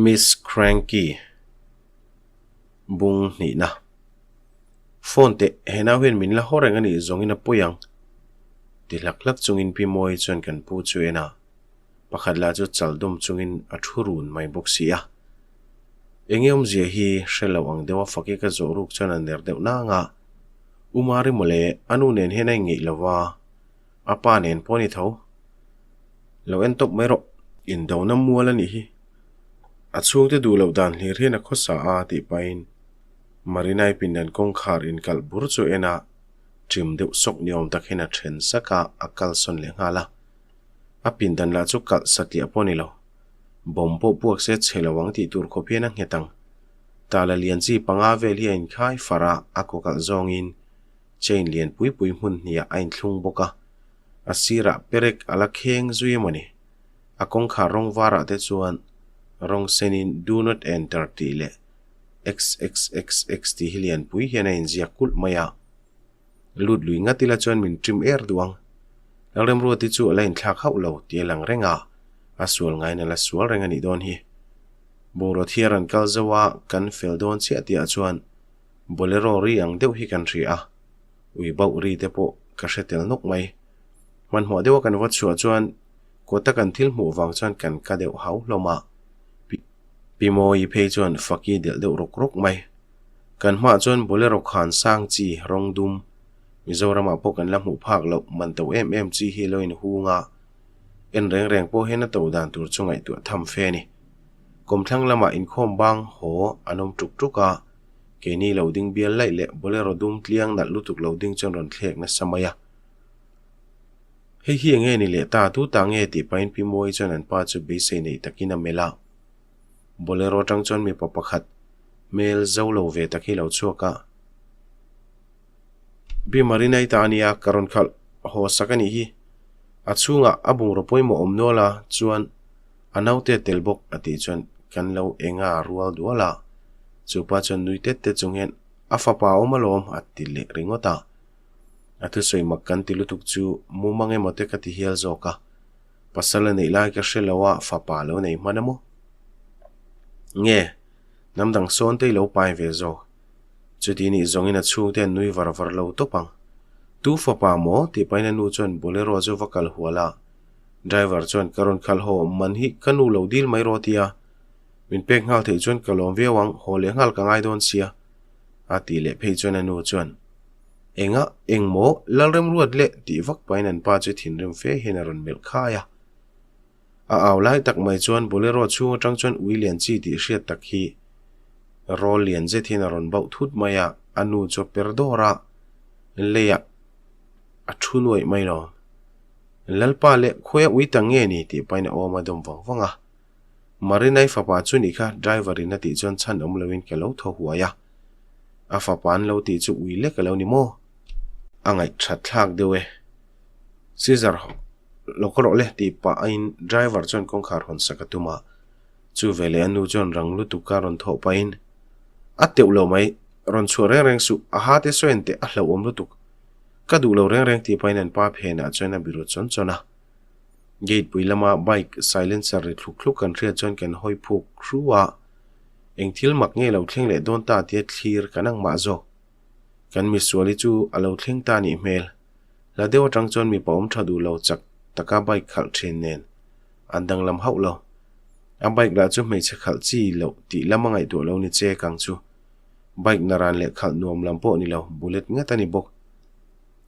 Miss Cranky bung hnihna. Phone teh, he nau hian min la haw reng a nih zawngin a pawi ang. Ti hlak hlak chungin Pi Mawi chuan kan pu chu en a, pakhat lah chu chal dum chungin a thu run mai bawk si a. Enge awmzia hi hre lo ang deuha faki ka zawh ruk chuan a ner deuh nang a, U Mari mawle, a nu nen hian a ingeih lo va, a pa nen pawh a ni tho. Lo en tawp mai rawh. Indona mual a nih hi. A chhungte duh loh dan hlir hian a khawsa a tih pahin Marinai pindan kawngkhar inkalh bur chu en a, ṭim deuh sawk ni awm tak hian a then sak a, a kalsawn leh nghal a. A pindan lah chu kalh satliah pawh a ni lo. Bomb pawh puak se chhe lo ang tih tur khawp hian a nghet ang. Tala lian chi panga vel hi a inkhai far a, a kaw kalh zawngin chain lian pui pui hmun hniah a inthlung bawk a. A sirah perek a la kheng zui emaw ni? A kawngkhar rawng varah te chuan rawng senin Do not enter tih leh XXXX tih hi lianpui hian a inziak kulh mai a. Lut lui ngat ila chuan min ṭim er duh ang. Lalremruati chu a la inthlak hauh lo tih a lang reng a, a sual ngaiin a la sual reng a nih dawn hi. Bungraw thiar an kal zo a, kan fel dawn chiah tihah chuan Bolero ri ang deuh hi kan hria a, ui bauh ri te pawh ka hre tel nawk mai. Hmanhmawh deuha kan va chhuah chuan kawta kan thil hmuh vang chuan kan ka deuh hau hlawm a, Pi Mawi phei chuan faki delh deuh rawk rawk mai. Kan hmaah chuan Bolero khan sang chi rawng dum, Mizoramah pawh kan la hmuh phak loh man to em em chi hi lo inhung a, en reng reng pawh hian a to dan tur chu ngaihtuah tham fe a ni. Kawmthlang lamah inkhawm bang haw an awm tuk tuk a, keini lo ding bial laih leh Bolero dum tliang nalh lutuk lo ding chuan rawn thlek nasa mai a. Hei hi enge ni leh ta, tu ta nge tih pahin Pi Mawi chuan an pa chu beisei nei takin a melh a. Bolero atang chuan mipa pakhat hmel zo lo ve tak hi lo chhuak a. Pi Marinai ta a nia, ka rawn khalh haw sak a nih hi. A chhungah a bungraw pawimawh awm nual a, chuan a naute a tel bawk a tih chuan kan lo enga rual dual a. Chu pa chuan nui tet tet chung hian a fapa a awm alawm a ti leh ringawt a. A thusawi mak kan ti lutuk chu mumang emaw te ka ti hial zawk a. Pasal a neih lai ka hre lo a, fapa lo nei hman a maw? Nge, hnam dang sawn te i lo pai ve zawk. Chuti nih zawngin a chhungte an nui var var lo tawp ang. Tu fapa maw? tih pahin a nu chuan Bolero chu va kal hual a. Driver chuan ka rawn khalh haw man hi ka nu lo dil mai rawh tia. Min pek nghal theih chuan ka lawm viau ang, haw leh nghal ka ngai dawn sia. A tih leh phei chuan a nu chuan. Enga, eng maw, Lalremruat leh tih vak pahin an pa chu thinrim fe hian a rawn melh khai a. A au lai tak mai chuan Bolero chhung atang chuan ui lian chi tih hriat tak hi rawl lian zet hian a rawn bauh thut mai a, a nu chu a per dawr a, leiah a thu nuaih mai lo. Lalpa leh khuaia ui ta nge ni tih pahin a awm a dawm vang vang a. Marinai fapa chu nih kha driver in a tih chuan chhan awm loin ka lo thaw huai a. A fapa an lo tih chu ui lek a lo ni maw? A ngaihthat thlak deuh e. Caesar lo ka rawh le tih pah aiin driver chuan kawngkhar hawn sak a tum a. Chu veleh a nu chuan rang lutuk a rawn thawh pahin a teuh lo mai, rawn chhuah reng reng suh, a ha te sawi en teh a hlauhawm lutuk. Ka duh lo reng reng tih pahin an pa phenah chuan a biru chawn chawn a. Gate pui lama bike silencer ri thluk thluk kan hriat chuan kan hawi phuk hru a. Eng thil mak nge lo thleng leh dawn ta tia thlir kan ang mah zawk. Kan misual hi chu a lo thleng ta nih hmel. Hla deuh atang chuan mipa awm tha duh lo chak taka bike khalh thin nen an danglam hauh lo. A bike lah chu hmeichhe khalh chi loh tih lam a ngaihtuah lo ni che kang chu. Bike naran leh khalh nuam lam pawh ni lo, bullet ngat a ni bawk.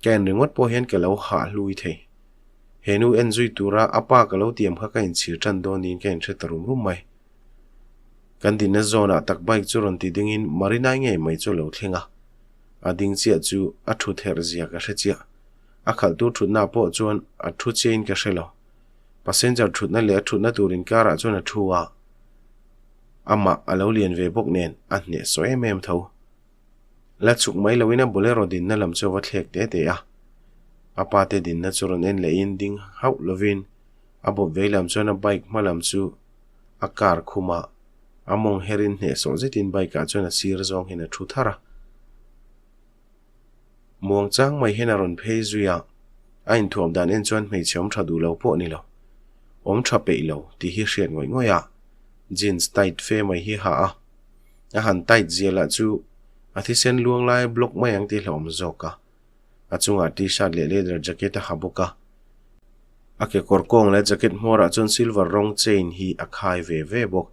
Ka en ringawt pawh hian ka lo hah hlui thei. He nu en zui tura a pa ka lo tiam kha ka inchhir tan dawn niin ka inhre ta rum rum mai. Kan dinna zawnah tak bike chu rawn ti dingin Marinai ngei mai chu a lo thleng a. A ding chiah chu a thut herh zia ka hre chiah. A khalhtu thutna pawh chuan a thu chiahin ka hre lo. Passenger thutna leh a thutna tur inkarah chuan a thu a. Amah a lo lian ve bawk nen a hnehsawh em em tho. La chhuk mai loin a Bolero dinna lam chu a va thlek te te a. A pa te dinna chu rawn en lehin ding hauh lovin a bawp vei lam chuan a bike hma lam chu a car khum a, a mawng herin hnehsawh zetin bike ah chuan a sir zawng hian a thu thar a. Muang chang mai hian a rawn phei zui a, a inthuam dan en chuan hmeichhe awm tha duh lo pawh ni lo, awm tha peih lo tih hi hriat ngawih ngawih a. Jeans tight fe mai hi ha a, a han tight zia lah chu a thisen luang lai block mai ang tih hlauhawm zawk a. A chungah t-shirt leh leather jacket a ha bawk a. A kekawr kawng leh jacket hmawrah chuan silver rawng chain hi a khai ve ve bawk.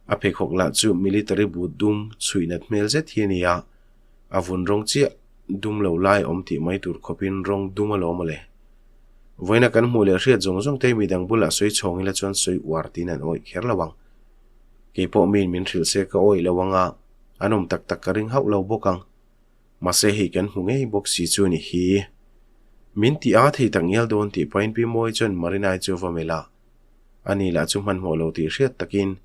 A pheikhawk lah chu military boot dum chhuih nat hmel zet hi a ni a, a vun rawng chiah dum lo lai awm tih mai tur khawpin rawng dum a lawm awle. Vawiina kan hmuh leh hriat zawng zawng te midang bulah sawi chhawng ila chuan sawi uar tiin an awih kher lo ang. Keipawh miin min hrilh se ka awih lo ang a, an awm tak tak ka ring hauh lo bawk ang. Mahse hei kan hmu ngei bawk si chu ni hi. Min ti a thei tak ngial dawn tih pahin Pi Mawi chuan Marinai chu va melh a. Ani lah chu hmanhmawh lo tih hriat takin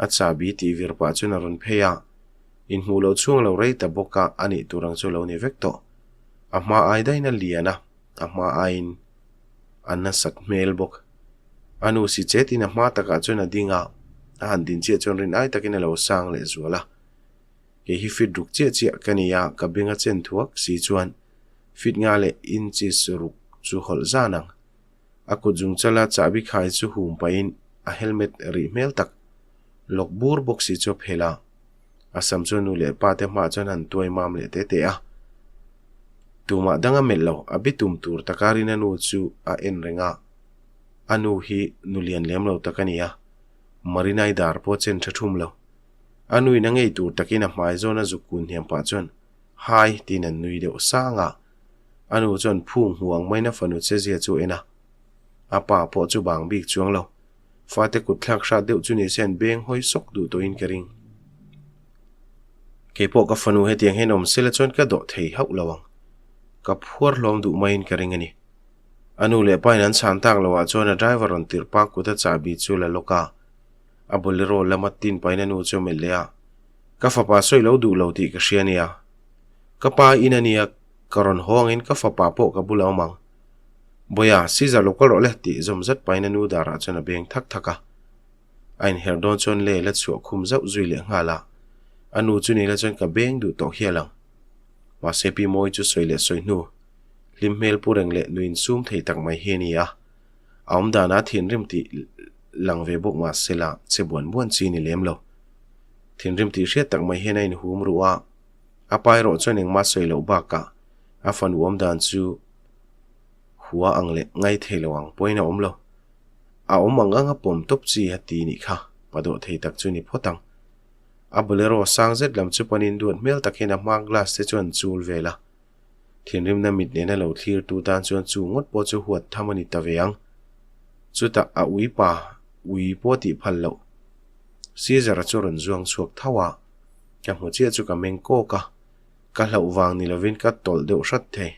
a chahbi tih vir pah chuan a rawn phei a. Inhmuh loh chhung lo rei ta bawk a, a nih tur ang chu lo ni vek tawh. A hma ai daihin a lian a, a hma aiin a nasat hmel bawk. A nu si chetin a hma takah chuan a ding a, a han din chiah chuan rin ai takin a lo sang leh zual a. Kei hi fit ruk chiah chiah ka ni a, ka beng a chen thuak si chuan fit nga leh inches ruk chu hawlh zan ang. A kut zung chala chahbi khai chu hum pahin a helmet rih hmel tak lawk bur bawk si chu a phel a. A sam chu nu leh pa te hmaah chuan han tuai mam leh te te a. Tumah dang a melh lo, a bi tum tur taka rin a nu chu a en reng a. A nu hi nu lian lem lo tak a ni a, Marinai dar pawh chen tha thum lo. A nuin a ngei tur takin a hmai zawn a zuk kun hniam pah chuan Hai tiin an nui deuh sang a. A nu chuan phung hmu ang maiin a fanu che zia chu a en a. A pa pawh chu bang bik chuang lo. Fate kut thlak hrat deuh chu nise an beng hawi sawk duh tawhin ka ring. Kei pawh ka fanu hetiang hian awm sela chuan ka dawh thei hauh lo ang. Ka phuar hlawm duh maiin ka ring a ni. A nu leh pain an chhan tak loah chuan a driver rawn tirh pa kut a chahbi chu la lawk a. A bolero lama tin pain a nu chu a melh leh a, Ka fapa sawi lo duh lo tih ka hria nia. Ka pa in a nia, ka rawn haw angin ka fapa pawh ka bulah awm ang. Bawia, Caesar lo kal rawh le tih zawm zat pain a nu darah chuan a beng thak thak a. A inher dawn chuan le la chhuah khum zauh zui leh nghal a, a nu chu nila chuan ka beng duh tawh hial ang. Mahse Pi Mawi chu sawi leh sawi hnu, hlim hmel pu reng leh nu insum thei tak mai hi a ni a. A awm danah thinrim tih lang ve bawk mah se la che buan buan chi ni lem lo. Thinrim tih hriat tak mai hian a inhum ruh a, a pa erawh chuan engmah sawi loh bakah a fanu awm dan chu hua ang leh ngai thei lo ang pawhin a awm lo. A awm ang ang a pawm tawp chi a ti nih kha, pa dawh thei tak chu ni phawt ang. A bolero sang zet lam chu panin duat hmel tak hian a hma glass te chuan chul vel a. Thinrimna mit nena lo thlir tu tan chuan chu ngawt pawh chu huat tham a ni ta ve ang. Chutah a ui pa, ui pawh tih phal loh. Caesar-a chu rawn zuang chhuak tho a, ka hmu chiah chu ka meng kawk a, ka hlauh vang ni lovin ka tawlh deuh hrat thei.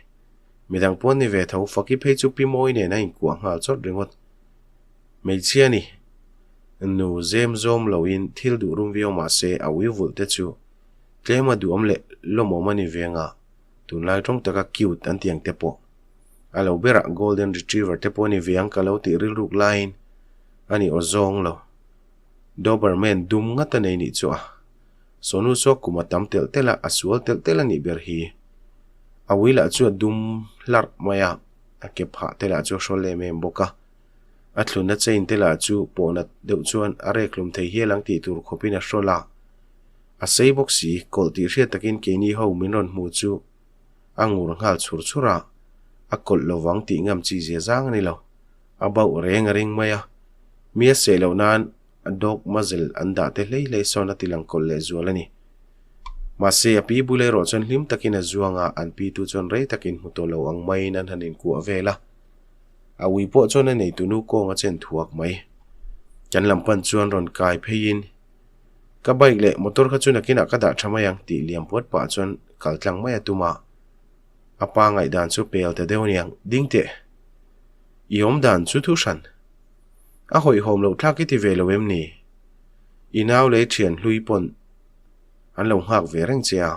Midang pawh ni ve tho, Faki phei chu Pi Mawi nen a inkuah nghal chawt ringawt. Hmeichhia ni, nu zem zawm loin thil duh rum viau mah se a ui vulh te chu tlem a duhawm leh lawmawm a ni ve anga tunlai tawng taka cute an tih ang te pawh a lo berah golden retriever te pawh a ni ve ang ka lo tih rilruk laiin a ni aw zawng lo. Doberman dum ngat a nei nih chu a Sonu chu a kum a tam telh telh a, a sual telh telh a nih ber hi. A ui lah chu a dum hlarh mai a, a ke phah te lah chu a hrawl em em bawk a. A thlunna chain te lah chu pawhnat deuh chuan a rek hlum thei hial ang tih tur khawpin a hrawl a. A sei bawk si, kawlh tih hriat takin keini ho min rawn hmu chu a ngur nghal chhur chhur a, a kawlh lovang tih ngam chi zia zang a ni lo. A bauh reng a ring mai a, mi a seh loh nan a dog muzzle an dah te hlei hlei sawn a ti lang kawlh leh zual a ni. Mahse, a pi bul erawh chuan hlim takin a zuang a, an pi tu chuan rei takin hmu tawh lo ang maiin an han inkuah vel a. A ui pawh chuan a neitunu kawng a chen thuak mai. Kan lam pan chuan rawn kai pheiin, Ka bike leh motor kha chu nakinah ka dah tha mai ang tih liam puat pah chuan kal tlang mai a tum a. A pa ngaihdan chu pel ta deuh aniang, ding teh. I awm dan chu thu hran. A hawihhawm loh thlak i ti ve lo em ni? I nau lei thian hlui pawn an lo nghak ve reng che a,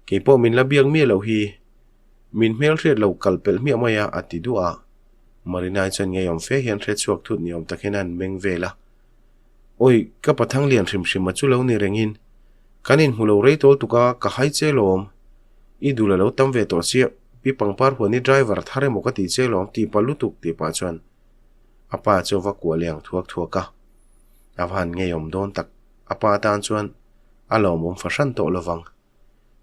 kei pawh min la biak miah loh hi. Min hmelhriat lo kal pelh hmiah mai a, a ti duah a. Marinai chuan ngeiawm fe hian hre chhuak thut niawm tak hian a han meng vel a. Awi, ka pathang lian hrim hrim a chu lo ni rengin kan inhmu lo rei tawl tuk a, ka hai che lawm. I dul a lo tam ve tawh chiah, pi pangpar huan i driver thar emaw ka ti che lawm tih pah lutuk tih pah chuan a pa chu a va kuah leh ang thuak thuak a. A va han ngeiawm dawn tak, a pa tan chuan a lawmawm fahran tawh lovang.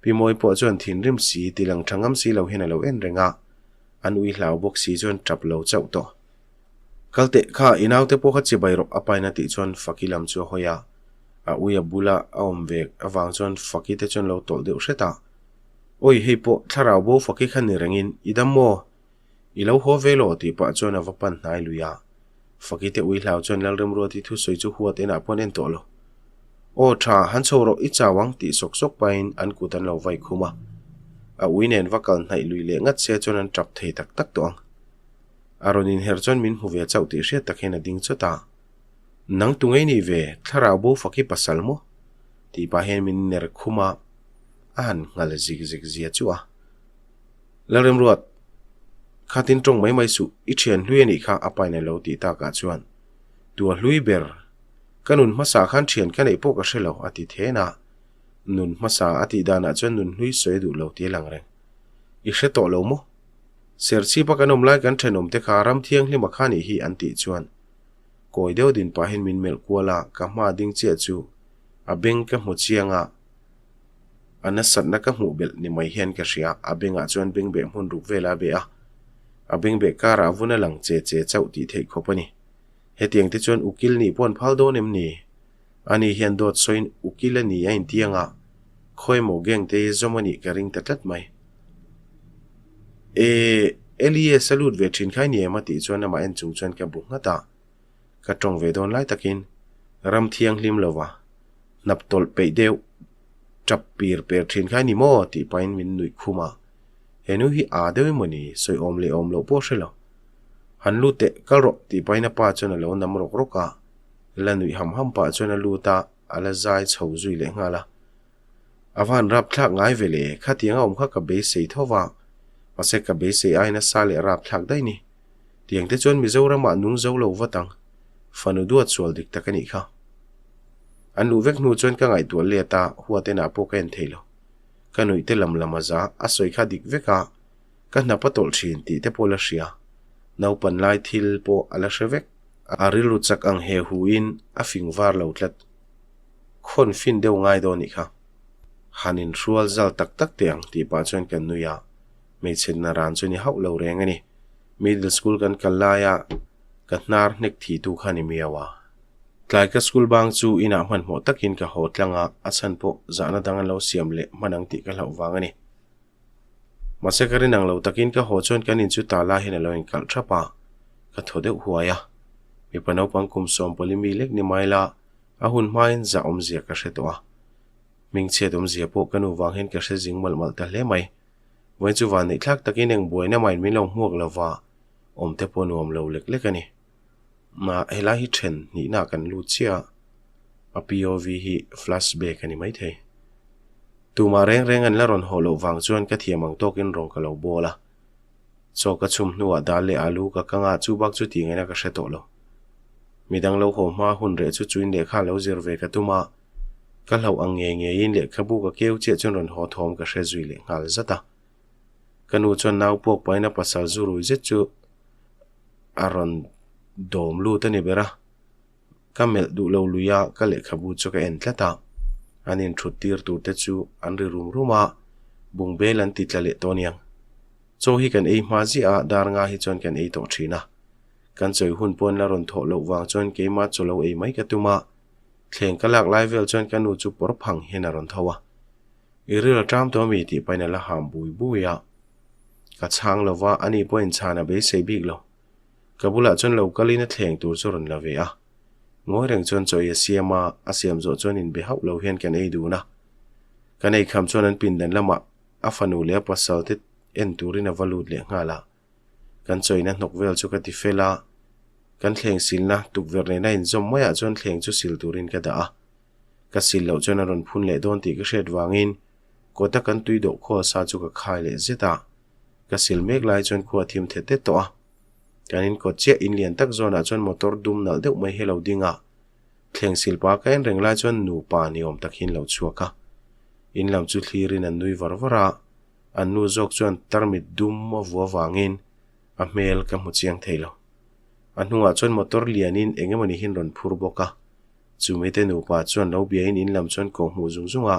Pi Mawi pawh chuan thinrim si, ti lang tha ngam si lo hian a lo en reng a, an ui hlau bawk si chuan tap lo chauh tawh. Kal teh kha, i naute pawh kha chibai rawh a pain a tih chuan Faki lam chu a hawi a, a ui a bula a awm ve avang chuan Faki te chuan lo tawlh deuh hret a. Awi hei pawh thlarau bo Faki kha ni rengin i dam maw? I lo haw ve law tih pah chuan a va pan hnai lui a. Faki te ui hlau chuan Lalremruati thusawi chu huat enah pawh an en tawh lo. Aw tha, han chho rawh i chau ang tih sawk sawk pahin an kut an lo vai khum a. A ui nen va kal hnaih lui leh ngat se chuan an tap thei tak tak tawh ang. A rawn inher chuan min hmu ve chauh tih hriat tak hian a ding chawt a. Nang tu ngei nih ve, thlarau bo Faki pasal maw? tih pah hian min ner khum a, a han nghal zik zik zia chu a. Lalremruat, khatin tawng mai mai suh, i thian hlui a nih kha a pain a lo tih takah chuan, Tua hlui ber, ka nun hmasa khan thian ka neih pawh ka hre lo a ti then a, nun hmasa a tih danah chuan nun hlui sawi a duh lo tih a lang reng. I hre tawh lo maw? Serchhipa kan awm lai kan thenawmte kha ram thianghlima kha nih hi an tih chuan kawi deuh din pahin min melh kual a, ka hma ding chiah chu a beng ka hmu chiang a, A nasatna ka hmuh belh ni mai hian ka hria, a bengah chuan bengbeh hmun ruk vel a beh a, a bengbeh karah vun a lang che che chauh tih theih khawp a ni. Hetiang te chuan ukil nih pawh an phal dawn em ni? Ani hian dawt sawiin ukil a ni a intiang a, khawi emaw gang te hi zawm a nih ka ring ta tlat mai. E, Elias a lut ve thin khai ni em a tih chuan amah en chung chuan ka bu nghat a, ka tawng ve dawn lai takin ram thianghlim lova hnap tawlh peih deuh tap pir per thin kha a ni maw tih pahin min nuih khum a, he nu hi aa deuh emaw ni sawi awm leh awm loh pawh hre lo. Han lut teh kal rawh tih pahin a pa chuan a lo nam rawk rawk a, la nuih ham ham pah chuan a lut a, a la zai chho zui leh nghal a. A van rapthlak ngai ve le, khatiang a awm kha ka beisei tho va, mahse ka beisei aiin a sa leh rapthlak daih ni. Tiang te chuan Mizoramah nung zo lo vat ang, fanu duat sual dik tak a nih kha. An luh vek hnu chuan ka ngaihtuah let a, huat enah pawh ka en thei lo. Ka nuih te lam lam a za, a sawi kha dik vek a, ka hnap a tawlh thin tih te pawh la hria. Naupan lai thil pawh a la hre vek. A rilru chak ang he hu in a fing var lo tlat. Khawn fin deuh ngai dawn nih kha. Han inhrual zal tak tak teh ang tih pah chuan kan nui a, hmeichhe na ran chu ni hauh lo reng a ni. Middle school kan kal laia ka hnar hnek thi tu kha ni miau a. Tlai ka school bang chu inah hmanhmawh takin ka haw tlang a, a chhan pawh zahna dang an lo siam leh hman ang tih ka hlauh vang a ni. Mahse ka rin ang lo takin ka haw chuan kan in chu ta lai hian a lo inkalh thap a, ka thaw deuh huai a. Mipa naupang kum sawmpali mi lek ni mai la, a hun hmain zah awmzia ka hre tawh a. Hmingchhiat awmzia pawh ka nu vang hian ka hre zing malh malh ta hle mai. Vawiin chu van neih thlak takin eng buaina mahin min lo hmuak lo va, awm te pawh nuam lo lek lek a ni. Mah helai hi then hnihna kan lut chiah a, a POV hi flashback a ni maithei. Tumah reng reng an la rawn haw loh vang chuan ka thiam ang tawkin rawn ka lo bawl a. Chaw ka chhum hnuah dal leh alu ka kang a, chu bak chu tih ngaihna ka hre tawh lo. Midang lo haw hma hun reh chu chuin lehkha lo zir ve ka tum a, Ka hlauh ang ngei ngeiin lehkhabu ka keu chiah chuan rawn haw thawm ka hre zui leh nghal zat a. Ka nu chuan nau puak pahin a pasal zu rui zet chu a rawn dawm lut a ni ber a. Ka melh duh lo lui a, ka lehkhabu chu ka en tlat a. An inthut tir tur te chu an ri rum rum a, bungbel an ti tla leh tawh aniang. Chaw hi kan ei hma ziah a, dar nga hi chuan kan ei tawh thin a. Kan chawi hun pawh an la rawn thawh loh vang chuan keimah chaw lo ei mai ka tum a. Thleng ka lak lai vel chuan ka nu chu pawr phang hian a rawn tho a. I ril a ṭam tawh ami tih pahin a la ham bui bui a. Ka chhang lo va, ani pawhin chhan a beisei bik lo. Ka bulah chuan lo kalin a thleng tur chu rawn la ve a. Ngawi reng chuan chaw ei a siam a, a siam zawh chuan inbe hauh lo hian kan ei dun a. Kan ei kham chuan an pindan lamah a fanu leh a pasal te en turin a va lut leh nghal a. Kan chawina hnawk vel chu ka ti fel a, kan thleng silna tukverh nena inzawm maiah chuan thleng chu sil turin ka dah a. Ka sil loh chuan a rawn phun leh dawn tih ka hriat vangin kawta kan tui dawh khual sa chu ka khai leh zet a. Ka sil mek lai chuan khua a thim thet thet tawh a. Kan inkawt chiah in lian tak zawnah chuan motor dum nalh deuh mai hi a lo ding a. Thleng sil pa ka en reng lai chuan nupa ni awm tak hi an lo chhuak a. In lam chu thlirin an nui var var a. An nu zawk chuan tarmit dum a vua vangin a hmel ka hmu chiang thei lo. A hnungah chuan motor lianin eng emawni hian rawn phur bawk a. Chumite nupa chuan lo biain in lam chuan kawh hmuh zung zung a.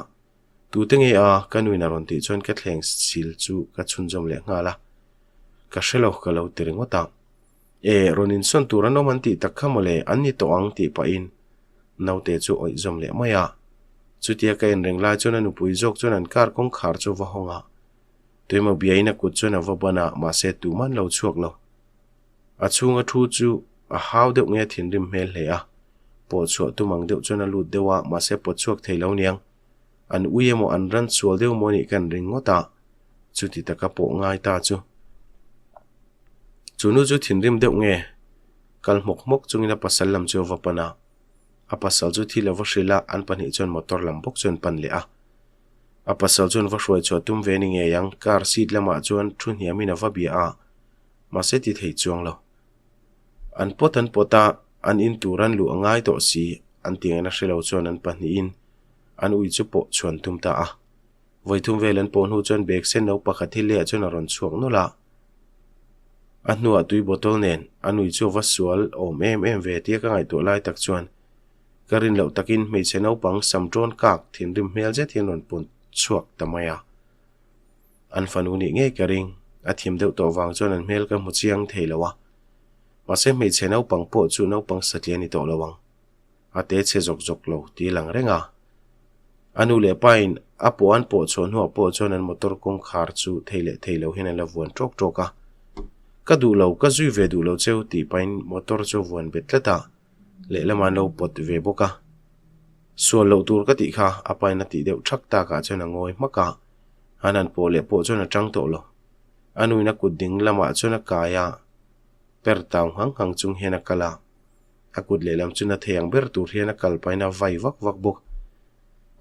Tute nge a? Ka nuin a rawn tih chuan ka thleng sil chu ka chhunzawm leh nghal a. Ka hre lo, ka lo ti ringawt a. E, rawn insawn tur an awm an tih tak kha mawle, an ni tawh ang tih pahin naute chu awih zawm leh mai a. Chutia ka en reng lai chuan a nupui zawk chuan an car kawngkhar chu va hawng a. Tuemaw biain a kut chuan a va ban a, mahse tuman lo chhuak lo. A chhunga thu chu a hau deuh nge thinrim hmel hle a. Pawh chhuah tum ang deuh chuan a lut deuh a, mahse pawt chhuak thei lo niang. An ui emaw an ran sual deuh maw nih kan ring ngawt a, chuti taka pawh ngai ta chu. Chu nu chu thinrim deuh nge kal hmawk hmawk chungin a pasal lam chu a va pan a. A pasal chu thil a va hrilh a, an pahnih chuan motor lam bawk chu an pan leh a. A pasal chuan va hruai chhuah tum ve ni ngei ang, car seat lamah chuan thu hniamin a va bia a, mahse ti thei chuang lo. An pawt an pawt a, an in tur an luh a ngai tawh si, an ti ngaihna hre lo chuan an pahnihin an ui chu pawh chhuan tum ta a. Vawithum vel an pawh hnu chuan bag sen no pakhat hi lehah chuan a rawn chhuak nawlh a. A hnuah tui bottle nen an ui chu a va sual awm em em ve tia ka ngaihtuah lai tak chuan ka rin loh takin hmeichhe naupang sam tawn kak thinrim hmel zet hian rawn pun chhuak ta mai a. An fanu nih ngei ka ring, a thim deuh tawh vang chuan an hmel ka hmu chiang thei lo a. Mahse hmeichhe naupang pawh chu naupang satliah a ni tawh lo ang. A te chhe zawk zawk lo ti lang reng a. A nu leh pa in a pawh an pawh chhuah hnuah pawh chuan an motor kawngkhar chu thei leh thei lo hian an la vuan tawk tawk a. Ka duh lo, ka zui ve duh lo cheu tih pahin motor chu a vuan bet tlat a, lehlamah an lo pawt ve bawk a. Sual loh tur ka tih kha a pain a tih deuh thak takah chuan a ngawi hmak a, an han pawh leh pawh chuan a tang tawh lo. A nuin a kut ding lamah chuan a kai a, per tau nghang nghang chung hian a kal a. A kut lehlam chu na thei ang ber tur hian a kal pahin a vai vak vak bawk.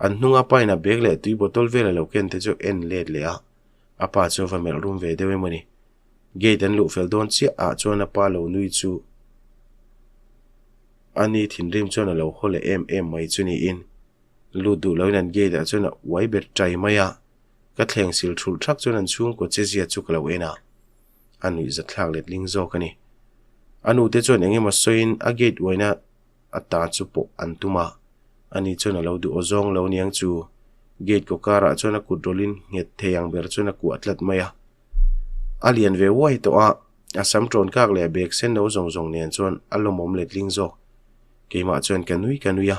An hnunga pain a bag leh tui bottle vel a lo ken te chu en let leh a, a pa chu a va melh rum ve deuh emaw ni. Gate an luh fel dawn chiah ah chuan a pa lo nui chu a ni thinrim chuan a lo haw leh em em mai chu niin lut duh loin an gate ah chuan a uai bet tai mai a, ka thleng sil thulh thak chuan an chhungkaw che zia chu ka lo en a. A nuih zathlak letling zawk a ni. A nute chuan eng emaw sawiin a gate uaina a ta chu pawh an tum a, ani chuan a lo duh aw zawng lo niang chu gate kaw karah chuan a kut rawlin nghet thei ang ber chuan a kuah tlat mai a. A lian ve uai tawh a, a sam tawn kak leh a bag sen lo zawng zawng nen chuan a lawmawm letling zawk. Keimah chuan ka nui ka nui a.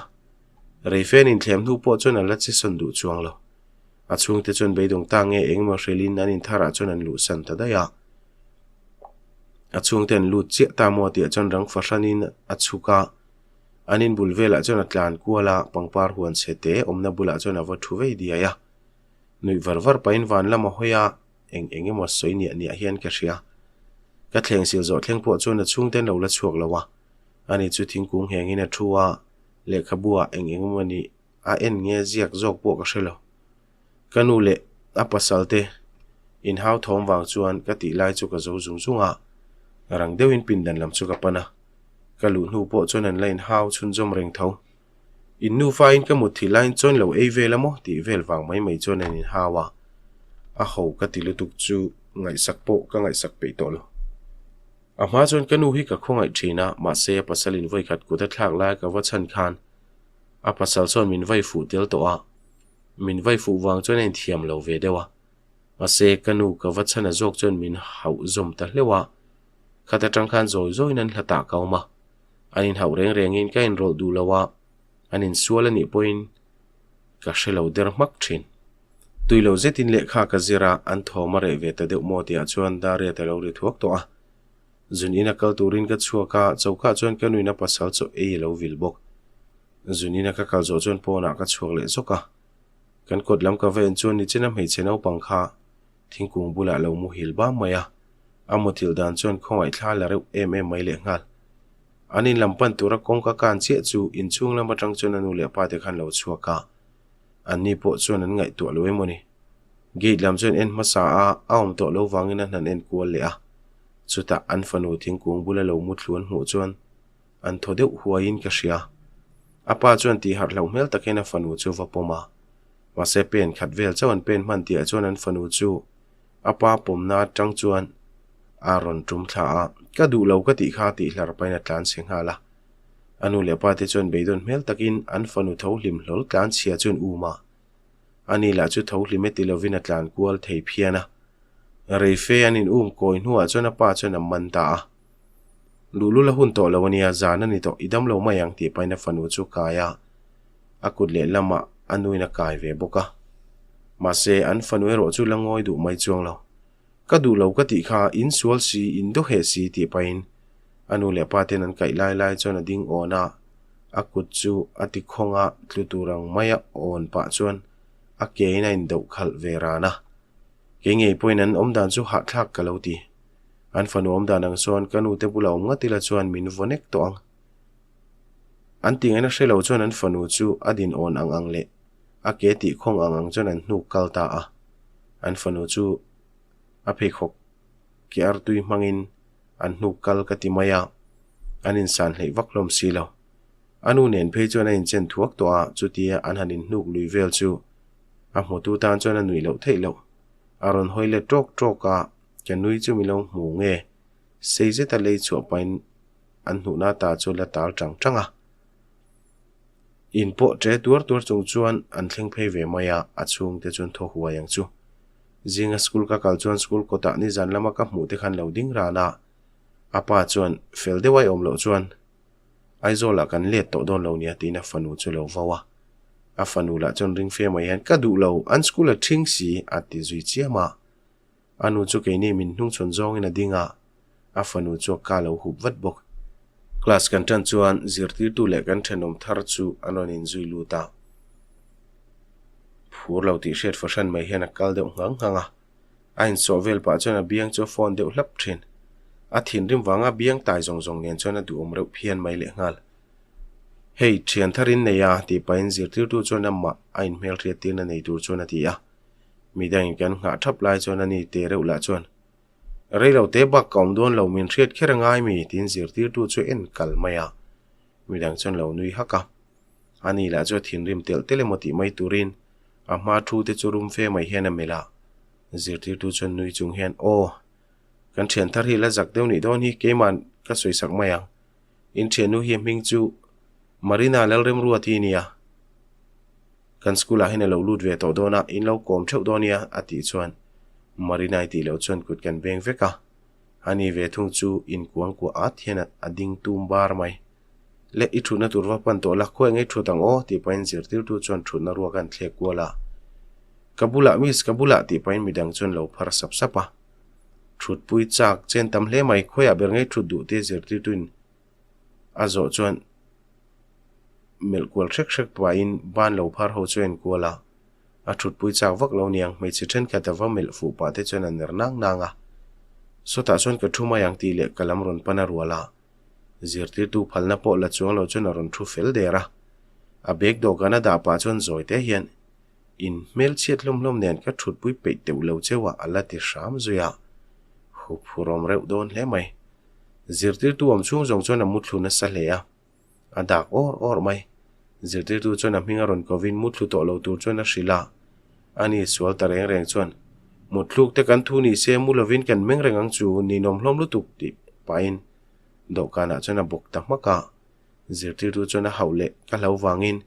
Reifen inthlem hnu pawh chuan a la che sawn duh chuang lo. A chhungte chuan beidawng ta nge engemaw hrilhin an intharah chuan an luhsan ta daih a. A chhungte an lut chiah ta maw tih ah chuan rang fahranin a chhuk a. An inbul velah chuan a tlan kual a, pangpar huan chhe te awmna bulah chuan a va thu vei diai a. Nuih var var pahin van lam a hawi a, eng eng emaw sawi niah niah hian ka hria. Ka thleng sil zawh thleng pawh chuan a chhungte an lo la chhuak lo a. Ani chu thingkung nghengin a thu a, lehkhabu ah eng eng emaw nih A en nge ziak zawk pawh ka hre lo. Ka nu leh a pasal te inhau thawm vang chuan ka tih lai chu ka zo zung zung a, rang deuhin pindan lam chu ka pan a. Ka luh hnu pawh chuan an la inhau chhunzawm reng tho. In nufa in ka mut thih laiin chuan lo ei vel a maw tih vel vang mai mai chuan an inhau a, a ho ka ti lutuk chu ngaihsak pawh ka ngaihsak peih tawh lo. A hma chuan ka nu hi ka khawngaih thin a, mahse a pasal in vawikhat kut a thlak lai ka va chhan khan A pasal chuan min vai fuh tel tawh a, min vai fuh vang chuan a inthiam lo ve deuh a. Mahse, ka nu ka va chhan a zawk chuan min hauh zawm ta hleuh a. Khat atang khan zawi zawiin an hlatah ka awm a. An inhauh reng rengin ka inrawlh duh lo a, an insual a nih pawhin ka hre lo der hmak thin. Tui lo zetin lehkha ka zir a, an thawm a reh ve ta deuh maw tihah chuan Dariat a lo ri thuak tawh a. Zun ina kal turin ka chhuak a, chokah chuan ka nuin a pasal chaw ei a lo vil bawk. Zun ina ka kal zawh chuan pawnah ka chhuak leh zawk a. Kan kawt lam ka va en chuan nichina hmeichhe naupang kha thingkung bulah lo muhil bam mai a, a muthilh dan chuan khawngaih thla la reuh em em mai lehnghal. An in lam pan tura kawngka kan chiah chu inchhung lam atang chuan a nu leh pa te khan lo chhuak a, anni pawh chuan an ngaihtuah lo emaw ni. Gate lam chuan en hmasa a, a awm tawh lo vangin a hnan en kual leh a. Chutah an fanu thingkung bula lo mu thlu an hmuh chuan an thaw deuh huaiin ka hria. A pa chuan tih harh hloh hmel takin a fanu chu va pawm a. Mahse pen khat vel chauh an pen hman tihah chuan an fanu chu a pa pawmna atang chuan a rawn tum thla a, Ka duh lo ka tih kha tih hlar pahin a tlan chhe nghal a. A nu leh pa te chuan beidawn hmel takin an fanu tho hlim hlawl tlan chhia chuan um a. Ani lah chu tho hlim e ti lovin a tlan kual thei phian a. Reife an in um kawi hnuah chuan a pa chuan a man ta a. Luhlul a hun tawh lo ania, zan a ni tawh, i dam lo mai ang tih pahin a fanu chu kai a, a kut leh lamah a nuin a kai ve bawk a. Mahse, an fanu erawh chu la ngawi duh mai chuang lo. Ka duh lo ka tih kha, in sual si, in dawheh si tih pahin a nu leh pa ten an kaih lai lai chuan a ding awn a, a kut chu a ti khawng a, tlu tur ang maia awn pah chuan a ke in a indoh khalh ve ran a. Kei ngei pawhin an awmdan chu hahthlak ka lo ti. An fanu awmdan ang sawn ka nu te bula awm ngat ila chuan min vaw nek tawh ang. An tih ngaihna hre lo chuan an fanu chu a din awn ang ang leh a ke tih khawng ang ang chuan an hnuk kal ta a. An fanu chu a pheikhawk ke artui hmangin an hnuk kal ka ti mai a, an insan hleih vak hlawm si lo. A nu nen phei chuan a inchen thuak tawh a, chutia an han inhnuk lui vel chu a hmutu tan chuan a nuih loh theih loh. A rawn hawi let ṭawk ṭawk a, ka nui chu mi lo hmu nge? Sei zeta lei chhuah pahin an hnuhna ta chu la tal ṭang ṭang a. In pawh ṭe tuar tuar chung chuan an thleng phei ve mai a, a chhungte chuan thaw huai ang chu. Zinga school ka kal chuan school kawtah nizan lama ka hmuh te khan lo ding ran a, a pa chuan fel deuh a awm loh chuan Aizawlah kan let tawh dawn lo nia tiin a fanu chu lo vau a. A fanu lah chuan ring fe mai hian ka duh lo, an school a ṭhing si a ti zui chiam a. A nu chu keini min hnungchhawn zawngin a ding a, a fanu chu a ka lo hup vat bawk. Class kan ṭan chuan zirtirtu leh kan ṭhenawm thar chu an rawn inzui lut a. Phur lo tih hriat fahran mai hian a kal deuh nghang nghang a. A insawh vel pah chuan a biang chu a phone deuh hlap ṭhin. A thinrim vanga biang tai zawng zawng nen chuan a duhawm reuh phian mai lehnghal. Hei, ṭhian thar in nei a, tih pahin zirtirtu chuan amah a inhmelhriattirna nei tur chuan a ti a. Midangin kan nghah thap lai chuan a ni te reuh lah chuan, Rei lo te bak ka awm dawn lo, min hriat kher a ngai mi? tiin zirtirtu chu en kal mai a. Midang chuan lo nui hak a. A ni lah chu a thinrim telh telh emaw tih mai turin a hma thu te chu rum fe mai hian a melh a. Zirtirtu chuan nui chung hian, Aw, kan thian thar hi la zak deuh nih dawn hi, keimah ka sawi sak mai ang. In thiannu hi a hming chu Marina Lalremruati a nia. Kan school ah hian a lo lut ve tawh dawn a, in lo kawm theuh dawn nia a tih chuan Marinai tih loh chuan kut kan beng vek a, ani ve thung chu inkuang kuah at hian a ding tum bar mai. Le i thutna tur va pan tawh la, khawi nge i thut ang aw tih pahin zirtirtu chuan thutna ruak a an thlek kual a. Ka bulah miss, ka bulah tih pahin midang chuan lo phar sap sap a. Thutpui chak chen tam hle mai, khawiah ber nge i thut duh tia zirtirtuin A zawh chuan melh kual hrek hrek pahin ban lo phar ho chu a enkual a, a thutpui chak vak lo niang hmeichhe thenkhat a va melh fuh pah te chuan a ner nang nang a. Sawtah chuan ka thu mai ang tih leh ka lam rawn pan a rual a, zirtirtu phalna pawh la chuang lo chuan a rawn thu fel der a. A bag dawhkan a dah pah chuan zawi te hian in hmelchhiat hlawm hlawm nen ka thutpui peih teuh lo cheu a a la ti hram zui a, huphurhawm reuh dawn hle mai. Zirtirtu awm chhung zawng chuan a muthlu nasa hle a, a dak awr awr mai. Zirtirtu chuan a hming a rawn kovin muthlu tawh lo tur chuan a hrilh a, ani sual ta reng reng chuan, Mutthluk te kan thu ni se mu lovin kan meng reng ang chu, ninawm hlawm lutuk tih pahin dawhkanah chuan a bawk ta hmak a. Zirtirtu chuan a hauh leh ka hlo vangin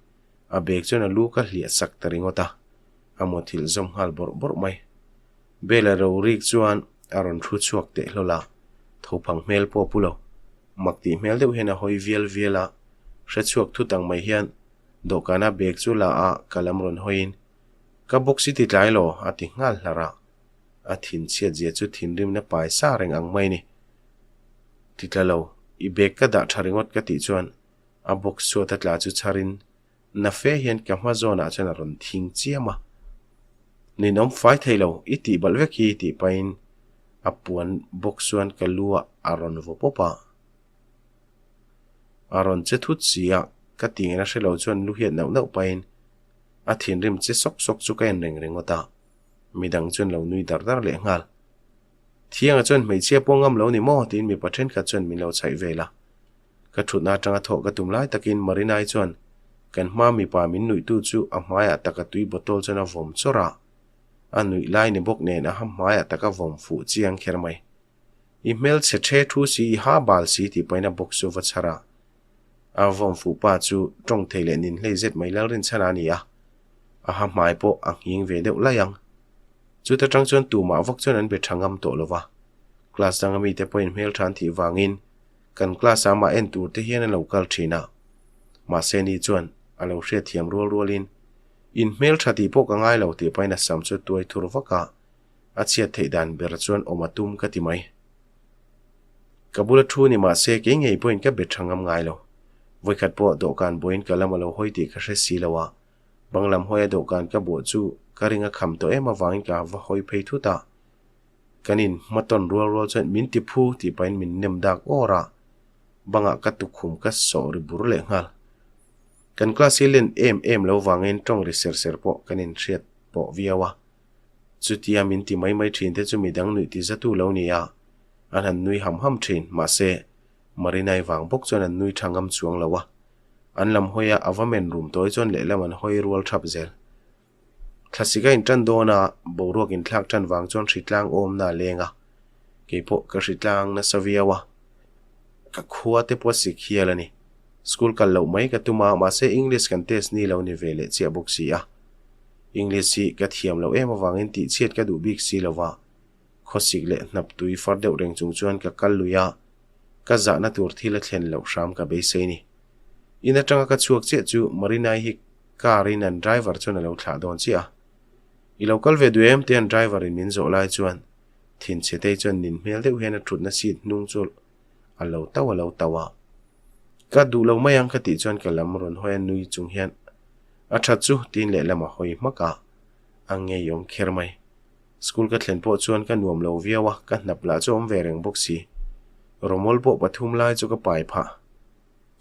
a bag chuan a lu ka hliah sak ta ringawt a, a muthilh zawm nghal bawrh bawrh mai. Bela Rorik chuan a rawn thu chhuak teh hlawl a, thophang hmel pawh a pu lo. Mak tih hmel deuh hian a hawi vial vial a, hre chhuak thut ang mai hian dawhkana bag chu la a ka lam rawn hawiin, Ka box i ti tlai law? a ti nghal hlar a. A thin chhiat zia chu thinrimna pai sa reng ang mai ni. Ti tla lo, i bag ka dah tha ringawt ka tih chuan a box chhuat a tla chu chharin Na fe hian ka hma zawnah chuan a rawn thing chiam a. Ninawm fai thei lo, i tih balh vek hi tih pahin a puan bawk chuan ka lu ah a rawn vaw pawp a. A rawn che thut si a, ka tih ngaihna hre lo chuan lu hiat nauh nauh pahin a thinrim che sawk sawk chu ka en reng ringawt a. Midang chuan lo nui dar dar leh nghal. Thianga chuan hmeichhia pawh ngam lo ni maw tiin mipa thenkhat chuan min lo chhaih vel a. Ka thutna atanga thawh ka tum lai takin Marinai chuan kan hma mipa min nuihtu chu a hmaiah taka tui bottle chuan a vawm chawrh a, a nuih lai ni bawk nen a ha hmaiah taka vawm fuh chiang kher mai. I hmelchhe the thu si, i ha bal si tih pahin a box chu va chhar a. A vawm fuh pa chu tawng thei leh nin hlei zet mai Lalrinchhana a ni a, a ha hmai pawh a nghing ve deuh lai ang. Chuta tang chuan tumah vak chuan an be tha ngam tawh lo va. Class danga mite pawhin hmeltha an thih vangin kan class ah mah en tur te hian an lo kal thin a. Mahse ni chuan a lo hriatthiam rual rualin in hmeltha tih pawh ka ngai lo tih pahin a sam chu tuai thur vak a, a chhiat theih dan ber chuan awm a tum ka ti mai. Ka bula thu ni mahse kei ngei pawhin ka be tha ngam ngai lo. Vawikhat pawh dawhkan buaiin ka lam a lo hawi tih ka hre si lo a, bang lam hawia dawhkan ka buah chu ka ring a kham tawh em avangin ka va hawi phei thut a. Kan in hmatawn rual rual chuan min ti phu tih pahin min nem dak awr a, bangah ka tukhum ka sawh ri bur leh nghal. Kan class hi len em em lo vangin tawng ri ser ser pawh kan inhriat pawh viau a. Chutia min ti mai mai thin te chu midang nuih ti zatu lo ni a, an han nui ham ham thin, mahse, Marinai vang bawk chuan an nui tha ngam chuang lo a. An lam hawi a, a va men rum tawi chuan lehlam an hawi rual thap zel. Thlasik a intan dawn a, boruak inthlak tan vang chuan hritlang awmna a leng a, keipawh ka hritlang nasa viau a, ka khua te pawh a sik hial a ni. School kal loh mai ka tum a, mahse English kan test ni lo ni ve leh chiah bawk si a. English hi ka thiam loh em avangin tihchhiat ka duh bik si lo va, khawsik leh hnap tui far deuh reng chung chuan ka kal lui a, ka zahna tur thil a thlen loh hram ka beisei ni. In atanga ka chhuak chiah chu Marinai hi car in an driver chuan a lo thlah dawn chiah a. I lo kal ve duh em tia an driver in min zawh lai chuan thinchhe tei chuan nin hmel deuh hian a thutna seat hnung chu a lo tauh a lo tauh a. Ka duh lo mai ang ka tih chuan ka lam rawn hawi a nui chung hian a that chu tiin lehlam a hawi hmak a, a ngeiawm kher mai. School ka thlen pawh chuan ka nuam lo viau a, ka hnap lah chu a awm ve reng bawk si. Rawmawl pawh pathum lai chu ka pai phah.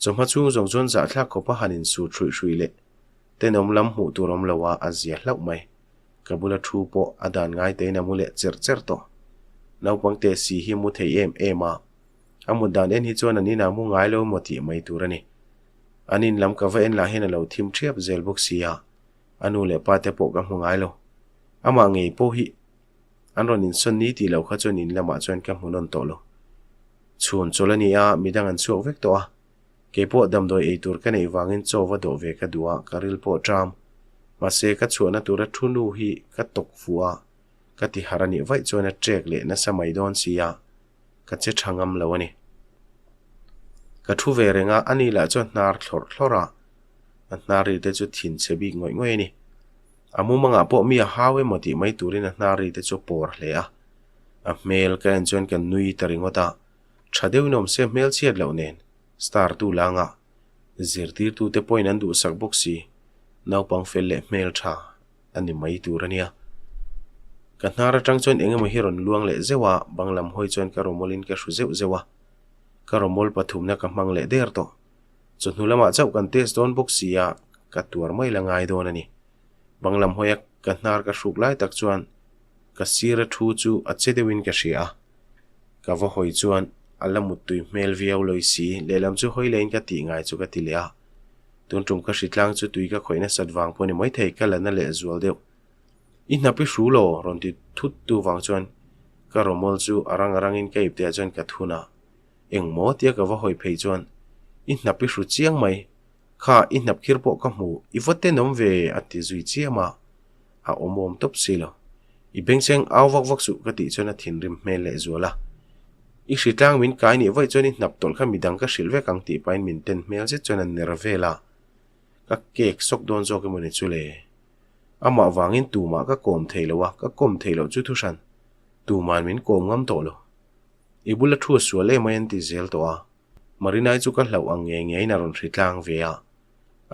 Chawhma chhung zawng chuan zahthlak khawpa han insut hruih hruih leh tenawm lam hmuh tur awm lo a, a zia hlauh mai. Ka bula thu pawh a dan ngai tein a mu leh cherh cherh tawh. Naupang te si hi mu thei em em a, a mut dan en hi chuan an inah mu ngai lo emaw tih mai tur a ni. An in lam ka va en lah hian a lo thim ṭhiap zel bawk si a, a nu leh pa te pawh ka hmu ngai lo. Amah ngei pawh hi an rawn insawn ni tih loh kha chuan in lamah chuan ka hmu nawn tawh lo. Chhun chawlh a ni a, midang an chhuak vek tawh a. Kei pawh damdawi ei tur ka neih vangin chaw va dawh ve ka duh a, ka ril pawh ṭam. Mahse, ka chhuahna tura thu nu hi ka tawk fuh a, ka ti harh a nih vaih chuan a ṭek leh nasa mai dawn si a, ka che ṭha ngam lo a ni. Ka thu ve reng a, ani lah chuan hnar thlawrh thlawrh a, a hnar ri te chu thin chhe bik ngawih ngawih a ni. A mumangah pawh mi a hau emaw tih mai turin a hnar ri te chu a pawr hle a. A hmel ka en chuan ka nui ta ringawt a, tha deuhin awm se hmel chhiat loh nen star tu langa zirtirtute pawhin an duhsak bawk si, naupang fel leh hmel tha a ni mai tur a nia. Ka hnar atang chuan eng emaw hi rawn luang leh zeuh a, bang lam hawi chuan ka rawmawlin ka hru zeuh zeuh a, ka rawmawl pathumna ka hmang leh der tawh. Chawhnu lamah chauh kan test dawn bawk si a, ka tuar mai la ngai dawn a ni. Bang lam hawia ka hnar ka hruk lai tak chuan Ka sira thu chu a che deuhin ka hria a, ka va hawi chuan a la muttui hmel viau lawi si, lehlam chu hawi lehin ka tih ngai chu ka ti leh a. Tun tum ka hritlang chu tui ka khawih nasat vang pawh ni maithei ka la na leh zual deuh. I hnap i hru law rawn ti thut tu vang chuan ka rawmawl chu a rang a rangin ka ipte ah chuan ka thun a, engmaw tia ka va hawi phei chuan i hnap i hru chiang mai, kha i hnap khir pawh ka hmu, i va tenawm ve a ti zui chiam a. A awm awm tawp si lo. I bengcheng au vak vak suh ka tih chuan a thinrim hmel leh zual a. I hritlang min kai nih vaih chuan i hnap tawlh kha midang ka hrilh vek ang tih pahin min ten hmel zet chuan a ner vel a. Ka kek sawk dawn zawk emaw ni chu le. Amah vangin tumah ka kawm thei lo a, ka kawm thei loh chu thuhran. Tuman min kawm ngam tawh lo. I bula thu a sual em mai an ti zel tawh a. Marinai chu ka hlauh ang ngei ngeiin a rawn hritlang ve a.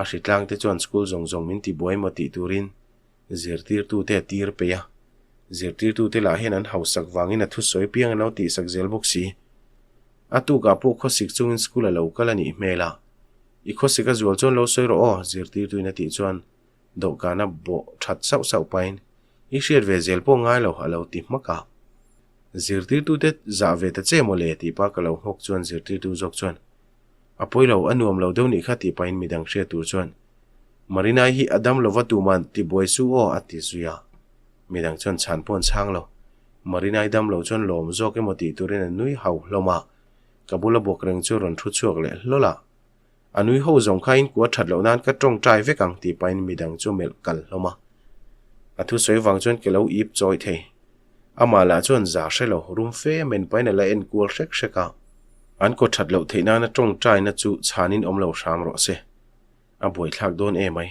A hritlang te chuan school zawng zawng min ti buai maw tih turin zirtirtute a tir peih a. Zirtirtute lah hian an hausak vangin a thusawi piang an lo tihsak zel bawk si. A tukah pawh khawsik chungin school a lo kal a nih hmel a. I khawsik a zual chuan lo sawi rawh aw, zirtirtuin a tih chuan dawhkana bawh that sauh sauh pahin i hriat ve zel pawh ngai lo a lo ti hmak a. Zirtirtute zah ve ta che maw le tih pa ka lo nghawk chuan zirtirtu zawk chuan A pawi lo, a nuam lo deuh nih kha tih pahin midang hriat tur chuan Marinai hi a dam lova tuman ti buai su aw a ti zui a. Midang chuan chhan pawh an chhang lo. Marinai dam lo chuan lawm zawk emaw tih turin a nui hau hlawm a, ka bula bawk reng chu rawn thu chhuak leh hlawl a. A nui ho zawng kha in kua that loh nan ka tawngtai vek ang tih pahin midang chu melh kal hlawm a. A thusawi vang chuan ke lo ip chawi thei. Amah lah chuan za hre lo, rum fe men pahin a la en kual hrek hrek a. An kaw that loh theih nana tawngtaina chu chhanin awm lo hram rawh se. A buaithlak dawn emai.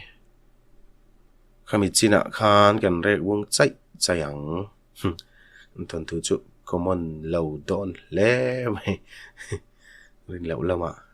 Khami chinah khan kan rek vung chaih chaih ang. An thawnthu chu common lo dawn hle mai. Rin loh lamah.